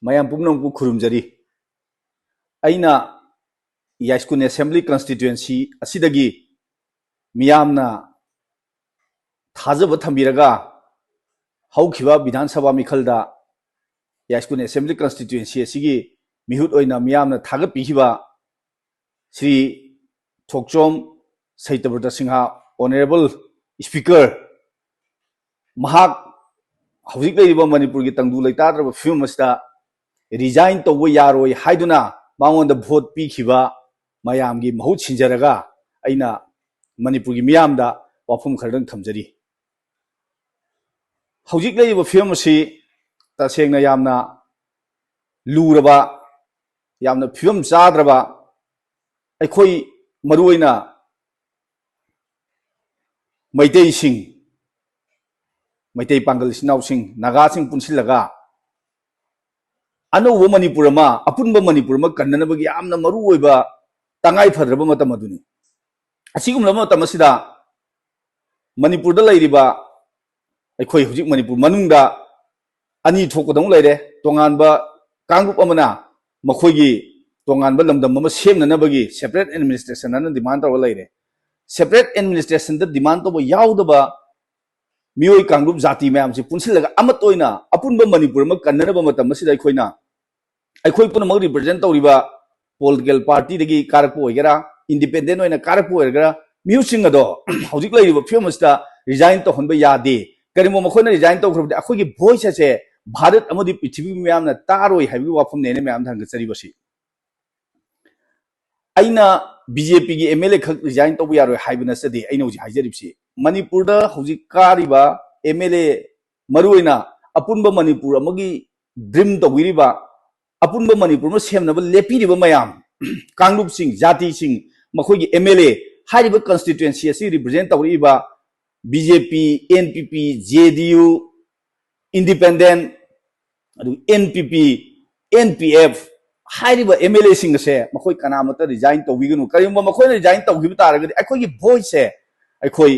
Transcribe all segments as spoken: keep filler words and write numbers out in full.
ꯃꯌꯥꯝ ꯄꯨꯝꯅꯃꯛꯄꯨ ꯈꯨꯔꯨꯝꯖꯔꯤ꯫ ꯑꯩꯅ ꯌꯥꯏꯁ꯭ꯀꯨꯜ ꯑꯦꯁꯦꯝꯕ꯭ꯂꯤ ꯀꯟꯁꯇꯤꯇ꯭ꯋꯦꯟꯁꯤ ꯑꯁꯤꯗꯒꯤ ꯃꯤꯌꯥꯝꯅ ꯊꯥꯖꯕ ꯊꯝꯕꯤꯔꯒ ꯍꯧꯈꯤꯕ ꯕꯤꯙꯥꯟ ꯁꯚꯥ ꯃꯤꯈꯜꯗ ꯌꯥꯏꯁ꯭ꯀꯨꯜ ꯑꯦꯁꯦꯝꯕ꯭ꯂꯤ ꯀꯟꯁꯇꯤꯇ꯭ꯋꯦꯟꯁꯤ ꯑꯁꯤꯒꯤ ꯃꯤꯍꯨꯠ ꯑꯣꯏꯅ ꯃꯤꯌꯥꯝꯅ ꯊꯥꯒꯠꯄꯤꯈꯤꯕ ꯁ꯭ꯔꯤ ꯊꯣꯛꯆꯣꯝ ꯁꯩꯇꯕ꯭ꯔꯇ ꯁꯤꯡꯍ, ꯑꯣꯅꯔꯦꯕꯜ ꯁ꯭ꯄꯤꯀꯔ, ꯃꯍꯥꯛ ꯍꯧꯖꯤꯛ ꯂꯩꯔꯤꯕ ꯃꯅꯤꯄꯨꯔꯒꯤ ꯇꯪꯗꯨ ꯂꯩꯇꯥꯗ꯭ꯔꯕ ꯐꯤꯕꯝ ꯑꯁꯤꯗ ꯔꯤꯖꯥꯏꯟ ꯇꯧꯕ ꯌꯥꯔꯣꯏ ꯍꯥꯏꯗꯨꯅ ꯃꯉꯣꯟꯗ ꯚꯣꯠ ꯄꯤꯈꯤꯕ ꯃꯌꯥꯝꯒꯤ ꯃꯍꯨꯠ ꯁꯤꯟꯖꯔꯒ ꯑꯩꯅ ꯃꯅꯤꯄꯨꯔꯒꯤ ꯃꯤꯌꯥꯝꯗ ꯋꯥꯐꯝ ꯈꯔꯗꯪ ꯊꯝꯖꯔꯤ꯫ ꯍꯧꯖꯤꯛ ꯂꯩꯔꯤꯕ ꯐꯤꯕꯝ ꯑꯁꯤ ꯇꯁꯦꯡꯅ ꯌꯥꯝꯅ ꯂꯨꯔꯕ, ꯌꯥꯝꯅ ꯐꯤꯕꯝ ꯆꯥꯗ꯭ꯔꯕ, ꯑꯩꯈꯣꯏ ꯃꯔꯨꯑꯣꯏꯅ ꯃꯩꯇꯩꯁꯤꯡ, ꯃꯩꯇꯩ ꯄꯥꯡꯒꯜ ꯏꯆꯤꯟ ꯏꯅꯥꯎꯁꯤꯡ, ꯅꯥꯒꯥꯁꯤꯡ ꯄꯨꯟꯁꯤꯜꯂꯒ ꯑꯅꯧꯕ ꯃꯅꯤꯄꯨꯔ ꯑꯃ, ꯑꯄꯨꯟꯕ ꯃꯅꯤꯄꯨꯔ ꯑꯃ ꯀꯟꯅꯅꯕꯒꯤ ꯌꯥꯝꯅ ꯃꯔꯨ ꯑꯣꯏꯕ ꯇꯉꯥꯏ ꯐꯗ꯭ꯔꯕ ꯃꯇꯝ ꯑꯗꯨꯅꯤ꯫ ꯑꯁꯤꯒꯨꯝꯂꯕ ꯃꯇꯝ ꯑꯁꯤꯗ ꯃꯅꯤꯄꯨꯔꯗ ꯂꯩꯔꯤꯕ, ꯑꯩꯈꯣꯏ ꯍꯧꯖꯤꯛ ꯃꯅꯤꯄꯨꯔ ꯃꯅꯨꯡꯗ ꯑꯅꯤ ꯊꯣꯛꯄꯗꯧꯅ ꯂꯩꯔꯦ꯫ ꯇꯣꯉꯥꯟꯕ ꯀꯥꯡꯂꯨꯞ ꯑꯃꯅ ꯃꯈꯣꯏꯒꯤ ꯇꯣꯉꯥꯟꯕ ꯂꯝꯗꯝ ꯑꯃ ꯁꯦꯝꯅꯅꯕꯒꯤ ꯁꯦꯄꯔꯦꯠ ꯑꯦꯗꯃꯤꯅꯤꯁꯇ꯭ꯔꯦꯁꯟ ꯑꯅ ꯗꯤꯃꯥꯟ ꯇꯧꯔꯒ ꯂꯩꯔꯦ꯫ ꯁꯦꯄꯔꯦꯠ ꯑꯦꯗꯃꯤꯅꯤꯁꯇ꯭ꯔꯦꯁꯟꯗ ꯗꯤꯃꯥꯟ ꯇꯧꯕ ꯌꯥꯎꯗꯕ ꯃꯤꯑꯣꯏ ꯀꯥꯡꯂꯨꯞ ꯖꯥꯇꯤ ꯃꯌꯥꯝꯁꯤ ꯄꯨꯟꯁꯤꯜꯂꯒ ꯑꯃꯠꯇ ꯑꯣꯏꯅ ꯑꯄꯨꯟꯕ ꯃꯅꯤꯄꯨꯔ ꯑꯃ ꯀꯟꯅꯅꯕ ꯃꯇꯝ ꯑꯁꯤꯗ ꯑꯩꯈꯣꯏꯅ, ꯑꯩꯈꯣꯏ ꯄꯨꯝꯅꯃꯛ ꯔꯤꯄ꯭ꯔꯖꯦꯟ ꯇꯧꯔꯤꯕ ꯄꯣꯂꯤꯇꯤꯀꯦꯜ ꯄꯥꯔꯇꯤꯗꯒꯤ ꯀꯥꯔꯛꯄ ꯑꯣꯏꯒꯦꯔꯥ, ꯏꯟꯗꯤꯄꯦꯟꯗꯦꯟ ꯑꯣꯏꯅ ꯀꯥꯔꯛꯄ ꯑꯣꯏꯒꯦꯔꯥ, ꯃꯤꯍꯨꯠꯁꯤꯡ ꯑꯗꯣ ꯍꯧꯖꯤꯛ ꯂꯩꯔꯤꯕ ꯐꯤꯕꯝ ꯑꯁꯤꯗ ꯔꯤꯖꯥꯏꯟ ꯇꯧꯍꯟꯕ ꯌꯥꯗꯦ꯫ ꯀꯔꯤꯒꯨꯝꯕ ꯃꯈꯣꯏꯅ ꯔꯤꯖꯥꯏꯟ ꯇꯧꯈ꯭ꯔꯕꯗꯤ ꯑꯩꯈꯣꯏꯒꯤ ꯚꯣꯏꯁ ꯑꯁꯦ ꯚꯥꯔꯠ ꯑꯃꯗꯤ ꯄ꯭ꯔꯤꯊꯤꯕꯤ ꯃꯤꯌꯥꯝꯅ ꯇꯥꯔꯣꯏ ꯍꯥꯏꯕꯒꯤ ꯋꯥꯐꯝꯅꯦ ꯑꯩꯅ ꯃꯌꯥꯝꯗ ꯍꯪꯒꯠꯆꯔꯤꯕꯁꯤ꯫ ꯑꯩꯅ ꯕꯤ ꯖꯦ ꯄꯤꯒꯤ ꯑꯦꯝ ꯑꯦꯜ ꯑꯦ ꯈꯛ ꯔꯤꯖꯥꯏꯟ ꯇꯧꯕ ꯌꯥꯔꯣꯏ ꯍꯥꯏꯕ ꯅꯠꯆꯗꯦ꯫ ꯑꯩꯅ ꯍꯧꯖꯤꯛ ꯍꯥꯏꯖꯔꯤꯕꯁꯤ, ꯃꯅꯤꯄꯨꯔꯗ ꯍꯧꯖꯤꯛ ꯀꯥꯔꯤꯕ ꯑꯦꯝ ꯑꯦꯜ ꯑꯦ, ꯃꯔꯨꯑꯣꯏꯅ ꯑꯄꯨꯟꯕ ꯃꯅꯤꯄꯨꯔ ꯑꯃꯒꯤ ꯗ꯭ꯔꯤꯝ ꯇꯧꯕꯤꯔꯤꯕ, ꯑꯄꯨꯟꯕ ꯃꯅꯤꯄꯨꯔ ꯑꯃ ꯁꯦꯝꯅꯕ ꯂꯦꯞꯄꯤꯔꯤꯕ ꯃꯌꯥꯝ, ꯀꯥꯡꯂꯨꯞꯁꯤꯡ, ꯖꯥꯇꯤꯁꯤꯡ, ꯃꯈꯣꯏꯒꯤ ꯑꯦꯝ ꯑꯦꯜ ꯑꯦ ꯍꯥꯏꯔꯤꯕ ꯀꯟꯁꯇꯤꯇ꯭ꯋꯦꯟꯁꯤ ꯑꯁꯤ ꯔꯤꯄ꯭ꯔꯖꯦꯟ ꯇꯧꯔꯛꯏꯕ ꯕꯤ ꯖꯦ ꯄꯤ, ꯑꯦꯟ ꯄꯤ ꯄꯤ, ꯖꯦ ꯗꯤ ꯌꯨ, ꯏꯟꯗꯤꯄꯦꯟꯗꯦꯟ, ꯑꯗꯨ ꯑꯦꯟ ꯄꯤ ꯄꯤ, ꯑꯦꯟ ꯄꯤ ꯑꯦꯐ ꯍꯥꯏꯔꯤꯕ ꯑꯦꯝ ꯑꯦꯜ ꯑꯦꯁꯤꯡ ꯑꯁꯦ ꯃꯈꯣꯏ ꯀꯅꯥꯃꯠꯇ ꯔꯤꯖꯥꯏꯟ ꯇꯧꯕꯤꯒꯅꯨ꯫ ꯀꯔꯤꯒꯨꯝꯕ ꯃꯈꯣꯏꯅ ꯔꯤꯖꯥꯏꯟ ꯇꯧꯈꯤꯕ ꯇꯥꯔꯒꯗꯤ ꯑꯩꯈꯣꯏꯒꯤ ꯚꯣꯏꯁꯁꯦ ꯑꯩꯈꯣꯏ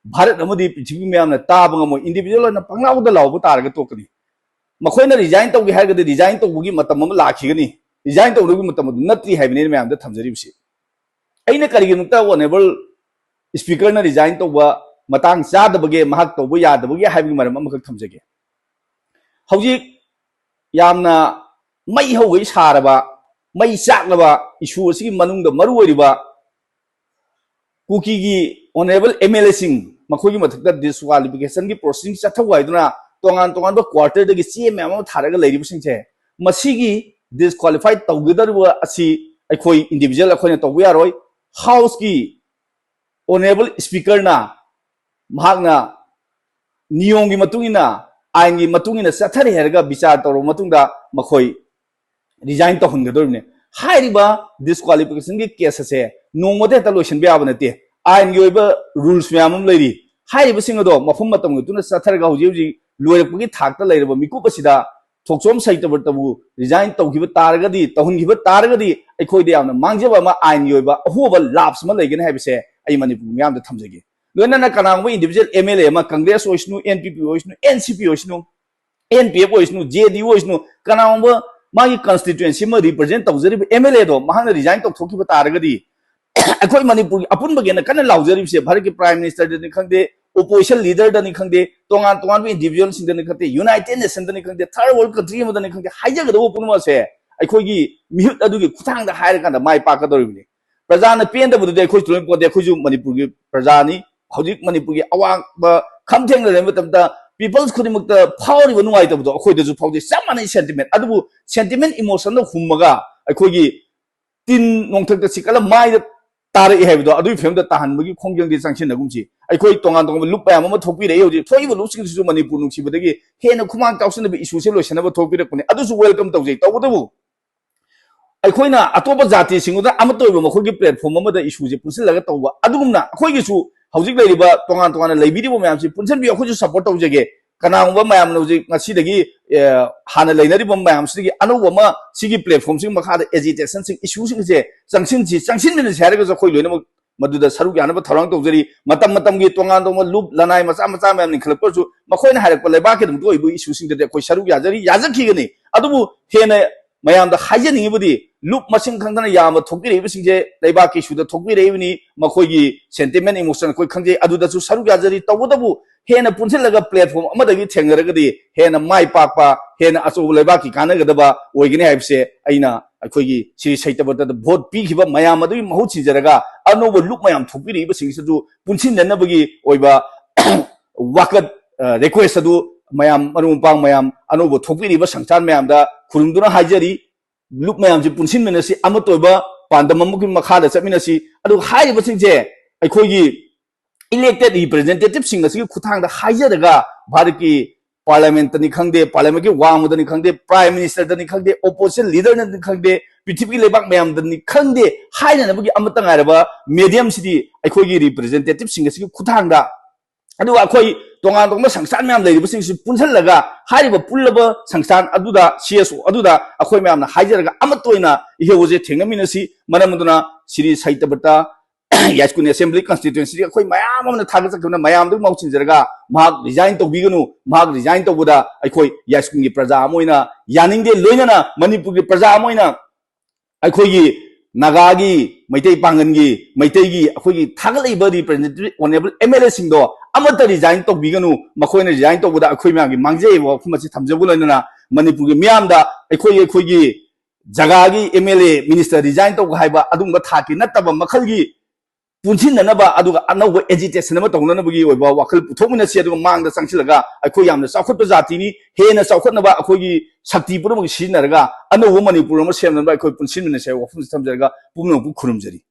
ꯚꯥꯔꯠ ꯑꯃꯗꯤ ꯄ꯭ꯔꯤꯊꯤꯕꯤ ꯃꯌꯥꯝꯅ ꯇꯥꯕ ꯉꯝꯃꯣꯏ꯫ ꯏꯟꯗꯤꯚꯤꯖꯨꯋꯦꯜ ꯑꯣꯏꯅ ꯄꯪꯂꯥꯎꯗ ꯂꯥꯎꯕ ꯇꯥꯔꯒ ꯇꯣꯛꯀꯅꯤ꯫ ꯃꯈꯣꯏꯅ ꯔꯤꯖꯥꯏꯟ ꯇꯧꯒꯦ ꯍꯥꯏꯔꯒꯗꯤ ꯔꯤꯖꯥꯏꯟ ꯇꯧꯕꯒꯤ ꯃꯇꯝ ꯑꯃ ꯂꯥꯛꯈꯤꯒꯅꯤ꯫ ꯔꯤꯖꯥꯏꯟ ꯇꯧꯕꯒꯤ ꯃꯇꯝ ꯑꯗꯨ ꯅꯠꯇ꯭ꯔꯤ ꯍꯥꯏꯕꯅꯤ ꯑꯩꯅ ꯃꯌꯥꯝꯗ ꯊꯝꯖꯔꯤꯕꯁꯤ꯫ ꯑꯩꯅ ꯀꯔꯤꯒꯤꯗꯃꯛꯇ ꯑꯣꯅꯦꯕꯜ ꯁ꯭ꯄꯤꯀꯔꯅ ꯔꯤꯖꯥꯏꯟ ꯇꯧꯕ ꯃꯇꯥꯡ ꯆꯥꯗꯕꯒꯦ, ꯃꯍꯥꯛ ꯇꯧꯕ ꯌꯥꯗꯕꯒꯦ ꯍꯥꯏꯕꯒꯤ ꯃꯔꯝ ꯑꯃꯈꯛ ꯊꯝꯖꯒꯦ꯫ ꯍꯧꯖꯤꯛ ꯌꯥꯝꯅ ꯃꯩ ꯍꯧꯒꯩ ꯁꯥꯔꯕ, ꯃꯩ ꯆꯥꯛꯂꯕ ꯏꯁꯨ ꯑꯁꯤꯒꯤ ꯃꯅꯨꯡꯗ ꯃꯔꯨ ꯑꯣꯏꯔꯤꯕ ꯀꯨꯀꯤꯒꯤ ꯑꯣꯅꯦꯕꯜ ꯑꯦꯝ ꯑꯦꯜ ꯑꯦꯁꯤꯡ, ꯃꯈꯣꯏꯒꯤ ꯃꯊꯛꯇ ꯗꯤꯁꯀ꯭ꯋꯥꯂꯤꯐꯤꯀꯦꯁꯟꯒꯤ ꯄ꯭ꯔꯣꯁꯤꯗꯤꯡ ꯆꯠꯊꯧ ꯍꯥꯏꯗꯨꯅ ꯇꯣꯉꯥꯟ ꯇꯣꯉꯥꯟꯕ ꯀ꯭ꯋꯥꯔꯇꯔꯗꯒꯤ ꯆꯦ ꯃꯌꯥꯝ ꯑꯃ ꯊꯥꯔꯒ ꯂꯩꯔꯤꯕꯁꯤꯡꯁꯦ, ꯃꯁꯤꯒꯤ ꯗꯤꯁꯀ꯭ꯋꯥꯂꯤꯐꯥꯏ ꯇꯧꯒꯗꯧꯔꯤꯕ ꯑꯁꯤ ꯑꯩꯈꯣꯏ ꯏꯟꯗꯤꯕꯤꯖꯨꯋꯦꯜ ꯑꯩꯈꯣꯏꯅ ꯇꯧꯕ ꯌꯥꯔꯣꯏ꯫ ꯍꯥꯎꯁꯀꯤ ꯑꯣꯅꯦꯕꯜ ꯁ꯭ꯄꯤꯀꯔꯅ ꯃꯍꯥꯛꯅ ꯅꯤꯌꯣꯝꯒꯤ ꯃꯇꯨꯡ ꯏꯟꯅ, ꯑꯥꯏꯟꯒꯤ ꯃꯇꯨꯡ ꯏꯟꯅ ꯆꯠꯊꯔꯦ ꯍꯥꯏꯔꯒ ꯕꯤꯆꯥꯔ ꯇꯧꯔꯕ ꯃꯇꯨꯡꯗ ꯃꯈꯣꯏ ꯔꯤꯖꯥꯏꯟ ꯇꯧꯍꯟꯒꯗꯧꯔꯤꯕꯅꯤ꯫ ꯍꯥꯏꯔꯤꯕ ꯗꯤꯁꯀ꯭ꯋꯥꯂꯤꯐꯤꯀꯦꯁꯟꯒꯤ ꯀꯦꯁ ꯑꯁꯦ ꯅꯣꯡꯃꯗ ꯍꯦꯛꯇ ꯂꯣꯏꯁꯤꯟꯕ ꯌꯥꯕ ꯅꯠꯇꯦ꯫ ꯑꯥꯏꯟꯒꯤ ꯑꯣꯏꯕ ꯔꯨꯜꯁ ꯃꯌꯥꯝ ꯑꯃ ꯂꯩꯔꯤ꯫ ꯍꯥꯏꯔꯤꯕꯁꯤꯡ ꯑꯗꯣ ꯃꯐꯝ ꯃꯇꯝꯒꯤ ꯃꯇꯨꯡ ꯏꯟꯅ ꯆꯠꯊꯔꯒ ꯍꯧꯖꯤꯛ ꯍꯧꯖꯤꯛ ꯂꯣꯏꯔꯛꯄꯒꯤ ꯊꯥꯛꯇ ꯂꯩꯔꯕ ꯃꯤꯀꯨꯞ ꯑꯁꯤꯗ ꯊꯣꯛꯆꯣꯝ ꯁꯩꯇꯕ꯭ꯔꯇꯕꯨ ꯔꯤꯖꯥꯏꯟ ꯇꯧꯈꯤꯕ ꯇꯥꯔꯒꯗꯤ, ꯇꯧꯍꯟꯈꯤꯕ ꯇꯥꯔꯒꯗꯤ ꯑꯩꯈꯣꯏꯗ ꯌꯥꯝꯅ ꯃꯥꯡꯖꯕ ꯑꯃ, ꯑꯥꯏꯟꯒꯤ ꯑꯣꯏꯕ ꯑꯍꯣꯕ ꯂꯥꯞꯁ ꯑꯃ ꯂꯩꯒꯅꯤ ꯍꯥꯏꯕꯁꯦ ꯑꯩ ꯃꯅꯤꯄꯨꯔ ꯃꯤꯌꯥꯝꯗ ꯊꯝꯖꯒꯦ꯫ ꯂꯣꯏꯅꯅ ꯀꯅꯥꯒꯨꯝꯕ ꯏꯟꯗꯤꯕꯤꯖꯨꯋꯦꯜ ꯑꯦꯝ ꯑꯦꯜ ꯑꯦ ꯑꯃ, ꯀꯪꯒ꯭ꯔꯦꯁ ꯑꯣꯏꯁꯅꯨ, ꯑꯦꯟ ꯄꯤ ꯄꯤ ꯑꯣꯏꯁꯅꯨ, ꯑꯦꯟ ꯁꯤ ꯄꯤ ꯑꯣꯏꯁꯅꯨ, ꯑꯦꯟ ꯄꯤ ꯑꯦꯐ ꯑꯣꯏꯁꯅꯨ, ꯖꯦ ꯗꯤ ꯌꯨ ꯑꯣꯏꯁꯅꯨ, ꯀꯅꯥꯒꯨꯝꯕ ꯃꯥꯒꯤ ꯀꯟꯁꯇꯤꯇ꯭ꯌꯨꯑꯦꯟꯁꯤ ꯑꯃ ꯔꯤꯄ꯭ꯔꯖꯦꯟ ꯇꯧꯖꯔꯤꯕ ꯑꯦꯝ ꯑꯦꯜ ꯑꯦꯗꯣ ꯃꯍꯥꯛꯅ ꯔꯤꯖꯥꯏꯟ ꯇꯧꯊꯣꯛꯈꯤꯕ ꯇꯥꯔꯒꯗꯤ, ꯑꯩꯈꯣꯏ ꯃꯅꯤꯄꯨꯔꯒꯤ ꯑꯄꯨꯟꯕꯒꯤ ꯑꯩꯅ ꯀꯟꯅ ꯂꯥꯎꯖꯔꯤꯕꯁꯦ ꯚꯥꯔꯠꯀꯤ ꯄ꯭ꯔꯥꯏꯝ ꯃꯤꯅꯤꯁꯇꯔꯗꯅꯤ ꯈꯪꯗꯦ, ꯑꯣꯄꯣꯖꯤꯁꯟ ꯂꯤꯗꯔꯗꯅꯤ ꯈꯪꯗꯦ, ꯇꯣꯉꯥꯟ ꯇꯣꯉꯥꯟꯕ ꯏꯟꯗꯤꯕꯤꯖꯨꯋꯦꯜꯁꯤꯡꯗꯅꯤ ꯈꯪꯗꯦ, ꯌꯨꯅꯥꯏꯇꯦꯗ ꯅꯦꯁꯟꯗꯅꯤ ꯈꯪꯗꯦ, ꯊꯥꯔꯗ ꯋꯥꯔꯜ ꯀꯟꯇ꯭ꯔꯤ ꯑꯃꯗꯅꯤ ꯈꯪꯗꯦ, ꯍꯥꯏꯖꯒꯗꯧꯕ ꯄꯨꯝꯅꯃꯛꯁꯦ ꯑꯩꯈꯣꯏꯒꯤ ꯃꯤꯍꯨꯠ ꯑꯗꯨꯒꯤ ꯈꯨꯠꯊꯥꯡꯗ ꯍꯥꯏꯔꯀꯥꯟꯗ ꯃꯥꯏ ꯄꯥꯛꯀꯗꯧꯔꯤꯕꯅꯤ꯫ ꯄ꯭ꯔꯖꯥꯅ ꯄꯦꯟꯗꯕꯗꯨꯗꯤ ꯑꯩꯈꯣꯏꯁꯨ ꯂꯣꯏ ꯄꯣꯟꯗꯦ, ꯑꯩꯈꯣꯏꯁꯨ ꯃꯅꯤꯄꯨꯔꯒꯤ ꯄ꯭ꯔꯖꯥꯅꯤ꯫ ꯍꯧꯖꯤꯛ ꯃꯅꯤꯄꯨꯔꯒꯤ ꯑꯋꯥꯕ ꯈꯝ ꯊꯦꯡꯅ ꯂꯩꯕ ꯃꯇꯝꯗ ꯄꯤꯄꯜꯁ ꯈꯨꯗꯤꯡꯃꯛꯇ ꯐꯥꯎꯔꯤꯕ ꯅꯨꯡꯉꯥꯏꯇꯕꯗꯣ ꯑꯩꯈꯣꯏꯗꯁꯨ ꯐꯥꯎꯖꯩ, ꯆꯞ ꯃꯥꯟꯅꯩ ꯁꯦꯟꯇꯤꯃꯦꯟ꯫ ꯑꯗꯨꯕꯨ ꯁꯦꯟꯇꯤꯃꯦꯟ ꯏꯃꯣꯁꯟꯗ ꯍꯨꯝꯃꯒ ꯑꯩꯈꯣꯏꯒꯤ ꯇꯤꯟ ꯅꯣꯡꯊꯛꯇ ꯆꯤꯛꯀꯠꯂ ꯃꯥꯏꯗ ꯇꯥꯔꯛꯏ ꯍꯥꯏꯕꯗꯣ, ꯑꯗꯨꯒꯤ ꯐꯤꯕꯝꯗ ꯇꯥꯍꯟꯕꯒꯤ ꯈꯣꯡꯖꯪꯗꯤ ꯆꯪꯁꯤꯟꯅꯒꯨꯝꯁꯤ꯫ ꯑꯩꯈꯣꯏ ꯇꯣꯉꯥꯟ ꯇꯣꯉꯥꯟꯕ ꯂꯨꯞ ꯃꯌꯥꯝ ꯑꯃ ꯊꯣꯛꯄꯤꯔꯛꯏ꯫ ꯍꯧꯖꯤꯛ ꯊꯣꯛꯏꯕ ꯂꯨꯞꯁꯤꯡꯁꯤꯁꯨ ꯃꯅꯤꯄꯨꯔ ꯅꯨꯡꯁꯤꯕꯗꯒꯤ ꯍꯦꯟꯅ ꯈꯨꯃꯥꯡ ꯆꯥꯎꯁꯤꯟꯅꯕ ꯏꯁꯨꯁꯦ ꯂꯣꯏꯁꯤꯟꯅꯕ ꯊꯣꯛꯄꯤꯔꯛꯄꯅꯤ꯫ ꯑꯗꯨꯁꯨ ꯋꯦꯜꯀꯝ ꯇꯧꯖꯩ꯫ ꯇꯧꯕꯇꯕꯨ ꯑꯩꯈꯣꯏꯅ ꯑꯇꯣꯞꯄ ꯖꯥꯇꯤꯁꯤꯡꯗꯨꯗ ꯑꯃꯠꯇ ꯑꯣꯏꯕ ꯃꯈꯣꯏꯒꯤ ꯄ꯭ꯂꯦꯠꯐꯣꯝ ꯑꯃꯗ ꯏꯁꯨꯁꯦ ꯄꯨꯟꯁꯤꯜꯂꯒ ꯇꯧꯕ ꯑꯗꯨꯒꯨꯝꯅ ꯑꯩꯈꯣꯏꯒꯤꯁꯨ ꯍꯧꯖꯤꯛ ꯂꯩꯔꯤꯕ ꯇꯣꯉꯥꯟ ꯇꯣꯉꯥꯟꯅ ꯂꯩꯕꯤꯔꯤꯕ ꯃꯌꯥꯝꯁꯤ ꯄꯨꯟꯁꯤꯟꯕꯤꯌꯨ꯫ ꯑꯩꯈꯣꯏꯁꯨ ꯁꯞꯄꯣꯔꯠ ꯇꯧꯖꯒꯦ꯫ ꯀꯅꯥꯒꯨꯝꯕ ꯃꯌꯥꯝꯅ ꯍꯧꯖꯤꯛ ꯉꯁꯤꯗꯒꯤ, ꯑꯦ, ꯍꯥꯟꯅ ꯂꯩꯅꯔꯤꯕ ꯃꯌꯥꯝꯁꯤꯗꯒꯤ ꯑꯅꯧꯕ ꯑꯃ ꯁꯤꯒꯤ ꯄ꯭ꯂꯦꯠꯐꯣꯝꯁꯤꯒꯤ ꯃꯈꯥꯗ ꯑꯦꯖꯤꯇꯦꯁꯟꯁꯤꯡ, ꯏꯁꯨꯁꯤꯡꯁꯦ ꯆꯪꯁꯤꯟꯁꯤ, ꯆꯪꯁꯤꯟꯃꯤꯟꯅꯁꯤ ꯍꯥꯏꯔꯒꯁꯨ ꯑꯩꯈꯣꯏ ꯂꯣꯏꯅꯃꯛ ꯃꯗꯨꯗ ꯁꯔꯨꯛ ꯌꯥꯅꯕ ꯊꯧꯔꯥꯡ ꯇꯧꯖꯔꯤ꯫ ꯃꯇꯝ ꯃꯇꯝꯒꯤ ꯇꯣꯉꯥꯟ ꯇꯣꯉꯥꯟꯕ ꯂꯨꯞ ꯂꯅꯥꯏ ꯃꯆꯥ ꯃꯆꯥ ꯃꯌꯥꯝ ꯂꯤꯡꯈꯠꯂꯛꯄꯁꯨ ꯃꯈꯣꯏꯅ ꯍꯥꯏꯔꯛꯄ ꯂꯩꯕꯥꯛꯀꯤꯗꯃꯛꯇ ꯑꯣꯏꯕ ꯏꯁꯨꯁꯤꯡꯗꯗꯤ ꯑꯩꯈꯣꯏ ꯁꯔꯨꯛ ꯌꯥꯖꯔꯤ, ꯌꯥꯖꯈꯤꯒꯅꯤ꯫ ꯑꯗꯨꯕꯨ ꯍꯦꯟꯅ ꯃꯌꯥꯝꯗ ꯍꯥꯏꯖꯅꯤꯡꯉꯤꯕꯗꯤ, ꯂꯨꯞ ꯃꯁꯤꯡ ꯈꯪꯗꯅ ꯌꯥꯝꯕ ꯊꯣꯛꯄꯤꯔꯛꯏꯕꯁꯤꯡꯁꯦ ꯂꯩꯕꯥꯛꯀꯤ ꯏꯁꯨꯗ ꯊꯣꯛꯄꯤꯔꯛꯏꯕꯅꯤ꯫ ꯃꯈꯣꯏꯒꯤ ꯁꯦꯟꯇꯤꯃꯦꯟ, ꯏꯃꯣꯁꯟ ꯑꯩꯈꯣꯏ ꯈꯪꯖꯩ, ꯑꯗꯨꯗꯁꯨ ꯁꯔꯨꯛ ꯌꯥꯖꯔꯤ꯫ ꯇꯧꯕꯇꯕꯨ ꯍꯦꯟꯅ ꯄꯨꯟꯁꯤꯜꯂꯒ ꯄ꯭ꯂꯦꯠꯐꯣꯝ ꯑꯃꯗꯒꯤ ꯊꯦꯡꯅꯔꯒꯗꯤ ꯍꯦꯟꯅ ꯃꯥꯏ ꯄꯥꯛꯄ, ꯍꯦꯟꯅ ꯑꯆꯧꯕ ꯂꯩꯕꯥꯛꯀꯤ ꯀꯥꯟꯅꯒꯗꯕ ꯑꯣꯏꯒꯅꯤ ꯍꯥꯏꯕꯁꯦ ꯑꯩꯅ ꯑꯩꯈꯣꯏꯒꯤ ꯁꯤꯔꯤ ꯁꯩꯇꯕꯇꯗ ꯚꯣꯠ ꯄꯤꯈꯤꯕ ꯃꯌꯥꯝ ꯑꯗꯨꯒꯤ ꯃꯍꯨꯠ ꯁꯤꯟꯖꯔꯒ ꯑꯅꯧꯕ ꯂꯨꯞ ꯃꯌꯥꯝ ꯊꯣꯛꯄꯤꯔꯛꯏꯕꯁꯤꯡꯁꯤꯁꯨ ꯄꯨꯟꯁꯤꯟꯅꯅꯕꯒꯤ ꯑꯣꯏꯕ ꯋꯥꯀꯠ, ꯑ, ꯔꯤꯀ꯭ꯋꯦꯁ ꯑꯗꯨ ꯃꯌꯥꯝ, ꯃꯔꯨꯞ ꯃꯄꯥꯡ ꯃꯌꯥꯝ, ꯑꯅꯧꯕ ꯊꯣꯛꯄꯤꯔꯤꯕ ꯁꯪꯁꯥꯟ ꯃꯌꯥꯝꯗ ꯈꯨꯔꯨꯝꯗꯨꯅ ꯍꯥꯏꯖꯔꯤ꯫ ꯂꯨꯞ ꯃꯌꯥꯝꯁꯤ ꯄꯨꯟꯁꯤꯟꯃꯤꯟꯅꯁꯤ, ꯑꯃꯠꯇ ꯑꯣꯏꯕ ꯄꯥꯟꯗꯝ ꯑꯃꯒꯤ ꯃꯈꯥꯗ ꯆꯠꯃꯤꯟꯅꯁꯤ꯫ ꯑꯗꯨꯒ ꯍꯥꯏꯔꯤꯕꯁꯤꯡꯁꯦ ꯑꯩꯈꯣꯏꯒꯤ ꯏꯂꯦꯛꯇꯦꯠ ꯔꯤꯄ꯭ꯔꯦꯖꯦꯟꯇꯦꯇꯤꯚꯁꯤꯡ ꯑꯁꯤꯒꯤ ꯈꯨꯠꯊꯥꯡꯗ ꯍꯥꯏꯖꯔꯒ, ꯚꯥꯔꯠꯀꯤ ꯄꯥꯔꯂꯤꯌꯥꯃꯦꯟꯇꯅꯤ ꯈꯪꯗꯦ, ꯄꯥꯔꯂꯤꯌꯥꯃꯦꯟꯒꯤ ꯋꯥꯡꯃꯗꯅꯤ ꯈꯪꯗꯦ, ꯄ꯭ꯔꯥꯏꯝ ꯃꯤꯅꯤꯁꯇꯔꯗꯅꯤ ꯈꯪꯗꯦ, ꯑꯣꯄꯣꯖꯤꯁꯟ ꯂꯤꯗꯔꯅꯤ ꯈꯪꯗꯦ, ꯄ꯭ꯔꯤꯊꯤꯕꯤꯒꯤ ꯂꯩꯕꯥꯛ ꯃꯌꯥꯝꯗꯅꯤ ꯈꯪꯗꯦ, ꯍꯥꯏꯅꯅꯕꯒꯤ ꯑꯃꯠꯇ ꯉꯥꯏꯔꯕ ꯃꯦꯗꯤꯌꯝꯁꯤꯗꯤ ꯑꯩꯈꯣꯏꯒꯤ ꯔꯤꯄ꯭ꯔꯦꯖꯦꯟꯇꯦꯇꯤꯚꯁꯤꯡ ꯑꯁꯤꯒꯤ ꯈꯨꯠꯊꯥꯡꯗ, ꯑꯗꯨꯒ ꯑꯩꯈꯣꯏ ꯇꯣꯉꯥꯟ ꯇꯣꯉꯥꯟꯕ ꯁꯪꯁꯊꯥꯟ ꯃꯌꯥꯝ ꯂꯩꯔꯤꯕꯁꯤꯡꯁꯤ ꯄꯨꯟꯁꯤꯜꯂꯒ ꯍꯥꯏꯔꯤꯕ ꯄꯨꯜꯂꯕ ꯁꯪꯁꯊꯥꯟ ꯑꯗꯨꯗ, ꯁꯤ ꯑꯦꯁ ꯑꯣ ꯑꯗꯨꯗ ꯑꯩꯈꯣꯏ ꯃꯌꯥꯝꯅ ꯍꯥꯏꯖꯔꯒ ꯑꯃꯠꯇ ꯑꯣꯏꯅ ꯏꯍꯧ ꯑꯁꯦ ꯊꯦꯡꯅꯃꯤꯟꯅꯁꯤ꯫ ꯃꯔꯝ ꯑꯗꯨꯅ ꯁꯤꯔꯤ ꯁꯩꯇꯕꯇ ꯌꯥꯏꯁ꯭ꯀꯨꯜ ꯑꯦꯁꯦꯝꯕ꯭ꯂꯤ ꯀꯟꯁꯇꯤꯇ꯭ꯋꯦꯟꯁꯤꯗ ꯑꯩꯈꯣꯏ ꯃꯌꯥꯝ ꯑꯃꯅ ꯊꯥꯒꯠꯆꯈꯤꯕꯅ ꯃꯌꯥꯝꯗꯨ ꯃꯍꯨꯠ ꯁꯤꯟꯖꯔꯒ ꯃꯍꯥꯛ ꯔꯤꯖꯥꯏꯟ ꯇꯧꯕꯤꯒꯅꯨ, ꯃꯍꯥꯛ ꯔꯤꯖꯥꯏꯟ ꯇꯧꯕꯗ ꯑꯩꯈꯣꯏ ꯌꯥꯏꯁ꯭ꯀꯨꯜꯒꯤ ꯄ꯭ꯔꯖꯥ ꯑꯃ ꯑꯣꯏꯅ ꯌꯥꯅꯤꯡꯗꯦ, ꯂꯣꯏꯅꯅ ꯃꯅꯤꯄꯨꯔꯒꯤ ꯄ꯭ꯔꯖꯥ ꯑꯃ ꯑꯣꯏꯅ ꯑꯩꯈꯣꯏꯒꯤ ꯅꯥꯒꯥꯒꯤ, ꯃꯩꯇꯩ ꯄꯥꯡꯒꯟꯒꯤ, ꯃꯩꯇꯩꯒꯤ ꯑꯩꯈꯣꯏꯒꯤ ꯊꯥꯒꯠꯂꯛꯏꯕ ꯔꯤꯄ꯭ꯔꯦꯖꯦꯟꯇꯦꯇꯤꯚ ꯑꯣꯅꯔꯦꯕꯜ ꯑꯦꯝ ꯑꯦꯜ ꯑꯦꯁꯤꯡꯗꯣ ꯑꯃꯠꯇ ꯔꯤꯖꯥꯏꯟ ꯇꯧꯕꯤꯒꯅꯨ, ꯃꯈꯣꯏꯅ ꯔꯤꯖꯥꯏꯟ ꯇꯧꯕꯗ ꯑꯩꯈꯣꯏ ꯃꯌꯥꯝꯒꯤ ꯃꯥꯡꯖꯩ ꯍꯥꯏꯕ ꯋꯥꯐꯝ ꯑꯁꯤ ꯊꯝꯖꯕ ꯂꯣꯏꯅꯅ ꯃꯅꯤꯄꯨꯔꯒꯤ ꯃꯤꯌꯥꯝꯗ ꯑꯩꯈꯣꯏ, ꯑꯩꯈꯣꯏꯒꯤ ꯖꯒꯥꯒꯤ M L A, minister resign ꯇꯧꯕ ꯍꯥꯏꯕ ꯑꯗꯨꯒꯨꯝꯕ ꯊꯥꯛꯀꯤ ꯅꯠꯇꯕ ꯃꯈꯜꯒꯤ ꯄꯨꯟꯁꯤꯟꯅꯅꯕ, ꯑꯗꯨꯒ ꯑꯅꯧꯕ ꯑꯦꯖꯤꯇꯦꯁꯟ ꯑꯃ ꯇꯧꯅꯅꯕꯒꯤ ꯑꯣꯏꯕ ꯋꯥꯈꯜ ꯄꯨꯊꯣꯛꯃꯤꯟꯅꯁꯤ꯫ ꯑꯗꯨꯒ ꯃꯥꯡꯗ ꯆꯪꯁꯤꯜꯂꯒ ꯑꯩꯈꯣꯏ ꯌꯥꯝꯅ ꯆꯥꯎꯈꯠꯄ ꯖꯥꯇꯤꯅꯤ, ꯍꯦꯟꯅ ꯆꯥꯎꯈꯠꯅꯕ ꯑꯩꯈꯣꯏꯒꯤ ꯁꯛꯇꯤ ꯄꯨꯝꯅꯃꯛ ꯁꯤꯖꯤꯟꯅꯔꯒ ꯑꯅꯧꯕ ꯃꯅꯤꯄꯨꯔ ꯑꯃ ꯁꯦꯝꯅꯕ ꯑꯩꯈꯣꯏ ꯄꯨꯟꯁꯤꯟꯃꯤꯟꯅꯁꯤ ꯍꯥꯏꯕ ꯋꯥꯐꯝꯁꯤ ꯊꯝꯖꯔꯒ ꯄꯨꯝꯅꯃꯛꯄꯨ ꯈꯨꯔꯨꯝꯖꯔꯤ꯫